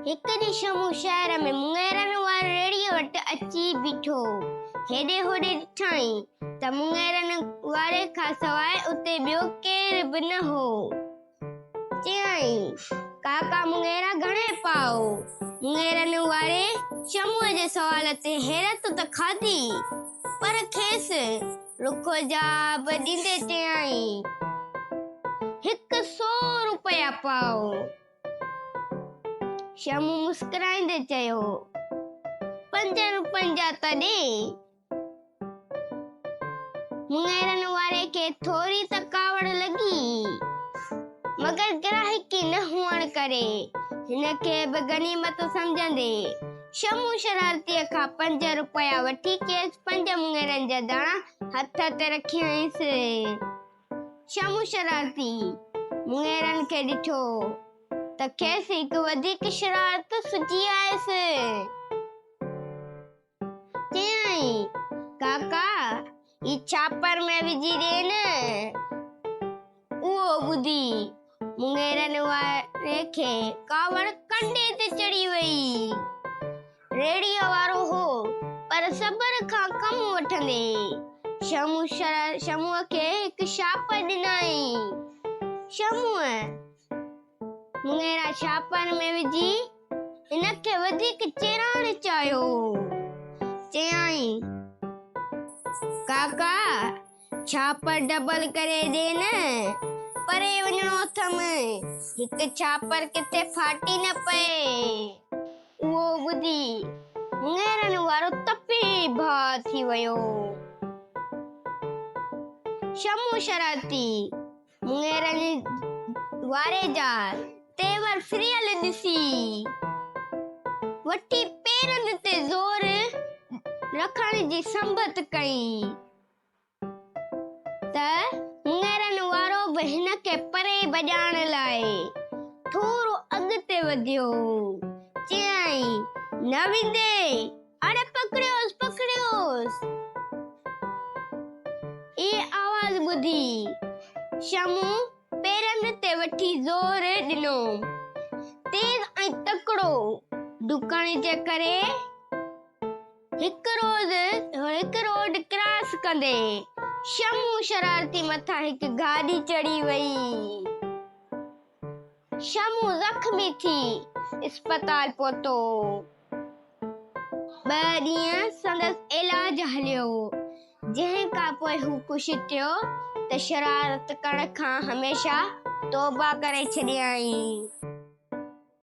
هڪ ڏينهن شمو شهر ۾ مڱيرن واري ريڙهيء وٽ اچي بيٺو. هيڏي هوڏي ڏٺائين ته مڱيرن واري کان سواء اتي ٻيو ڪير به نه هو. چيائين، ڪاڪا مڱيرا گهڻي پاء؟ مڱيرن واري شموء جي سوال تي حيرت ته کاڌي، پر کيس رکو جواب ڏيندي چيائين، 100 روپيا پاء. شمو مسڪرائيندي چيو، 5 روپين جا ته ڏي. مڱيرن واري کي ٿوري ته ڪاوڙ لڳي، مگر گراهڪي نه هئڻ ڪري هن کي به غنيمت سمجهندي شمو شرارتيء کان 5 روپيا وٺي کيس 5 مڱيرن جا داڻا هٿ تي رکيائينس. شمو شرارتي مڱيرن کي ڏٺو ته کيس هڪ وڌيڪ شرارت سجهي آيس. چيائين، ڪاڪا، هي ڇاپر ۾ وجهي ڏي نه. اهو ٻڌي مڱيرن واري کي ڪاوڙ ڪنڊي تي چڙهي وئي. ريڙهيء وارو هو، پر صبر کان ڪم وٺندي شموء کي هڪ شاپ ڏنائين. شموء مڱيرا ڇاپر ۾ وجهي هن کي وڌيڪ چيڙائڻ چاهيو. چيائين، ڪاڪا، ڇاپر ڊبل ڪري ڏي نه، پري وڃڻو اٿم، هڪ ڇاپر ڪٿي ڦاٽي نه پئي. اهو ٻڌي مڱيرن وارو تپي باهه ٿي ويو. شمو شرارتي مڱيرن واري جا تيور ڦريل ڏسي، وٺي پيرن تي زور رکڻ جي سنبت ڪئي ته مڱيرن وارو به هن کي پري ڀڄائڻ لاء ٿورو اڳتي وڌيو. چيائين، نه ويندين، اڙي پڪڙيوس، پڪڙيوس. اهي آواز ٻڌي شمو پيرن تي وٺي زور ڏنو. تيز ۽ تڪڙو ڊڪڻ جي ڪري هڪ روز هڪ روڊ ڪراس ڪندي شمو شرارتي مٿان هڪ گاڏي چڙهي وئي. شمو زخمي ٿي اسپتال پهتو. 2 ڏينهن سندس علاج هليو، جنهن کان پوء هو خوش ٿيو ته شرارت ڪرڻ کان هميشه توبه ڪري ڇڏيائين.